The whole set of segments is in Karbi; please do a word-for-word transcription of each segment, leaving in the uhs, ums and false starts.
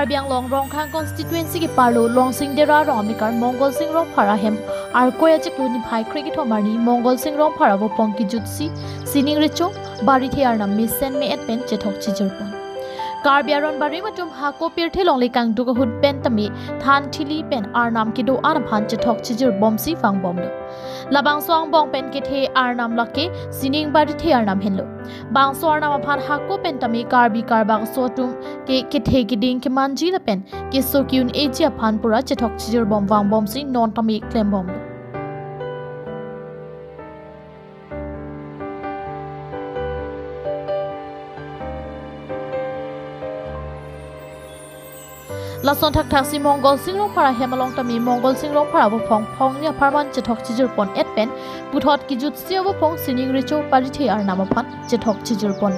Karbi Anglong Rongkhang constituency keparlo Longsing Dera Rong Amekar Mongol Sing Rongphar ahem Arkoi achiklo niphai krekethom arni Mongol Sing Rongphar avophong kejutsi sining recho barithe arnam mesen me-et pen chethok chijirpon. Karbi aron barim atum hako pirthe longle kangduk ahut pen tame than thili pen arnam kedo-an aphan chethok chijirbomsi vangbomlo. Labangso angbong pen kethe arnam lake sining barithe arnam henlo. Bangso arnam aphan hako pen tame Karbi Karbak aso atum ke kethe keding kemanji lapen keso ke-un-eji aphan pura chethok chijirbom vangbomsi non tame klembomlo. Lason thakthaksi Mongol Sing Rongphar ahem along tame Mongol Sing Rongphar avophong phongni apharman chethok chijirpon-et pen puthot kejutsi avophong sining recho barithe arnam aphan chethok chijirpon.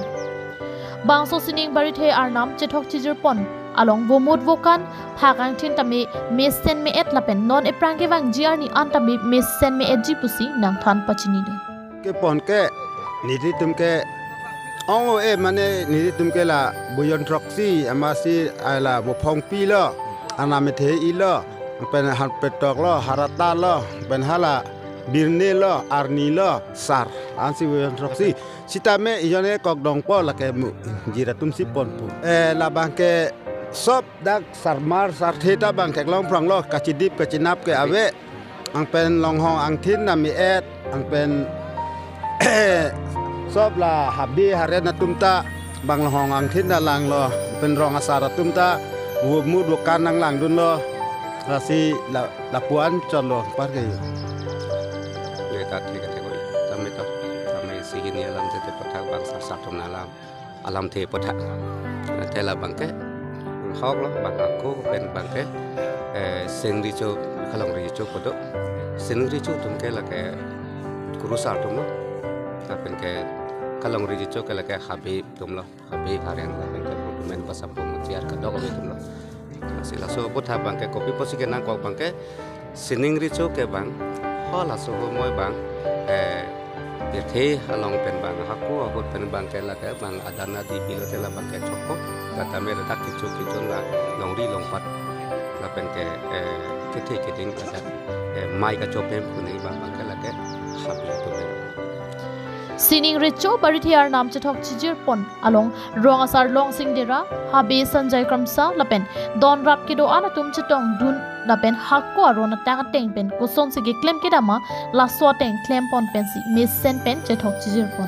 Bangso sining barithe arnam chethok chijirpon along vomut vokan phak angthin tame mesen me-et lapen non ephrang kevangji arni an tame mesen me-etji pusi nangthan pachinidun. Kepon ke nelitum ke ong-e mane nelitum ke la bujon throksi amatsi ai la vophong pilo, arnam ethe-ilo, pen han petok lo, harata lo, pen hala birne lo, arni lo, sar ansi bujon throksi. Sitame ijone kok dongpo lake mu jira atumsi ponpo. Eh, labang ke sop dak sarmar sarthe ta bang theklong phranglo, kachidip kachinap ke ave. Angpen longhong angthin na me-et, angpen sop la habe haren atum ta bang longhong angthin na langlo, pen rong asar atum ta vomut vokan nanglangdunlo. Lasi la, lapu-an chotlo par ke yo. Ye ta thik kategori. Tame to, tame sihini alam jete pathak bang sar sar atum na alam. Alamthe aphuthak. Te labang ke hok lo bang ako pen bang ke, eh, sining recho, kalongri recho pu do. Sining recho atum ke lake kurusar atum lo. Lapen ke kalongri recho ke lake habe atum lo. Habe haren lapen ke budumen basapung mutiar kadokave atum lo. Lasi laso aphuthak bang ke kopi pusi kenangkok bang ke sining recho ke bang, ho laso ahormu bang, eh, pirthe along pen bang, hako ahut pen bang ke lake bang adan adi pilo te labang ke chokpo, katame redak kecho kechun la longri longpat, lapen ke, eh, kethe keding adan, eh, mai kachopem kuning bang bang ke lake habe atum pen. Sining recho barithe arnam chethok chijirpon along rong asar Longsing Dera, habe Sanjay Kramsa lapen donrap kedo-an atum chetongdun lapen hako aron atang ateng pen kosonsi keklem kedam ma laso ateng klempon pensi mesen pen chethok chijirpon.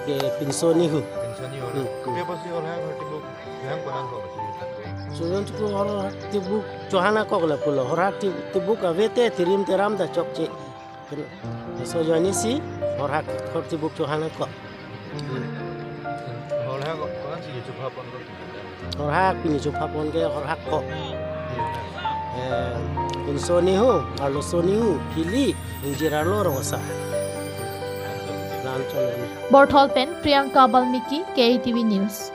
Ke pinso nihu. Pinso nihu. Hmm. Kopi apotsi Horhak Hortibuk kehang ponang ko? Sujon tuku Horhak Hortibuk chohang nangkok lapulo. Horhak Horti-, Hortibuk ave te tirim teram ta chokche. Pen, so joni si Horhak Hortibuk chohang nangkok. Horhak ko-, konan si chopha pon ko? Horhak pini chopha pon ke Horhak ko. Eh, pinso nihu, arloso nihu, phili, ingjir arlo rong asar. Lam cholo ni. Borthol pen Priyanka Balmiki, K A T V News.